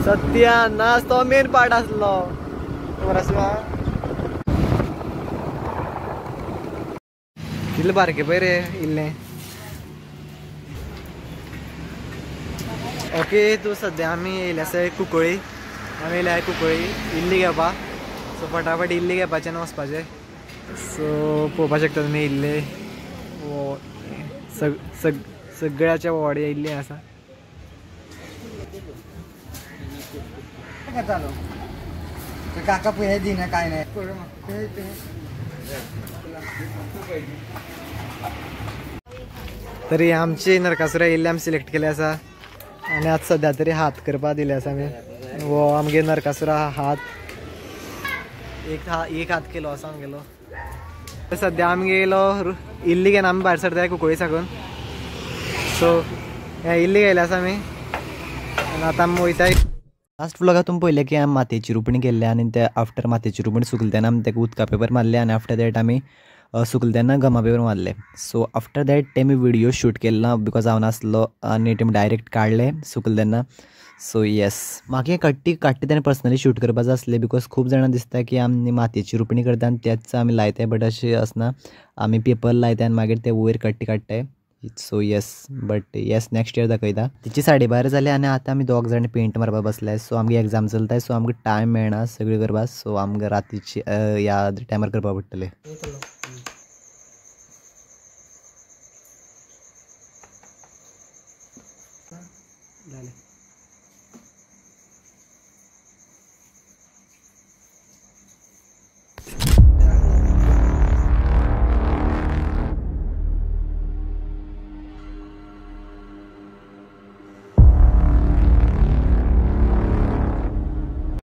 सत्यानाश तो main part आसलो खबर आसा. कितले बारके पळय रे इल्लें. ओके तूं सद्या आमी येयले आसा कुंकळी. आमी येयले कुंकळी इल्ली घेवपा. सो फटाफट इल्ली घेवपाचें आनी वचपाचें. सो पळोवपाक शकता तुमी इल्ले सगळ्याच्या वॉडी इल्ली आसा. काका पळय दिना काय नाही. तरी आमची नरकासुरा इल्ले आमी सिलेक्ट केले आसा आनी आतां सद्या तरी हात करपा दिले आसा आमी. हो आमगे नरकासुरा हात एक हात केलो आसा आमगेलो. सद्या आमी गेलो इल्ली घेवन आमी भायर सरताय कुंकळी साकून. सो हे इल्ली घेयले आसा आमी आनी आतां आमी वयताय. लास्ट व्लॉगात तुमी पळयलें की आमी मातयेची रोपणी केल्ली आनी ते आफ्टर मातयेची रोपणी सुकली तेन्ना आमी ताका उदका पेपर मारले आनी आफ्टर that आमी सुकले तेन्ना गमा पेपर मारले. सो आफ्टर that ते मी व्हिडिओ शूट केलो ना because हांव नासलो आनी ते डायरेक्ट काडले सुकले तेन्ना. सो येस म्हाका हें कट्टी काडटा तेन्ना पर्सनली शूट करपाक जाय आसलें because खूब जाणां दिसता की आमी मातयेची रोपणी करता आनी तेच आमी लायताय बट अशें आसना. आमी पेपर लायताय आनी मागीर ते वयर कट्टी काडटाय. So yes but yes next year दाखयता. तिची 12:30 जाली आनी आतां आमी दोग जाण पेंट मारपाक बसले. सो आमगे एग्जाम चलताय सो आमकां टायम मेळना सगळें करपाक. सो आमकां रातीची ह्या टायमार करपाक पडटलें.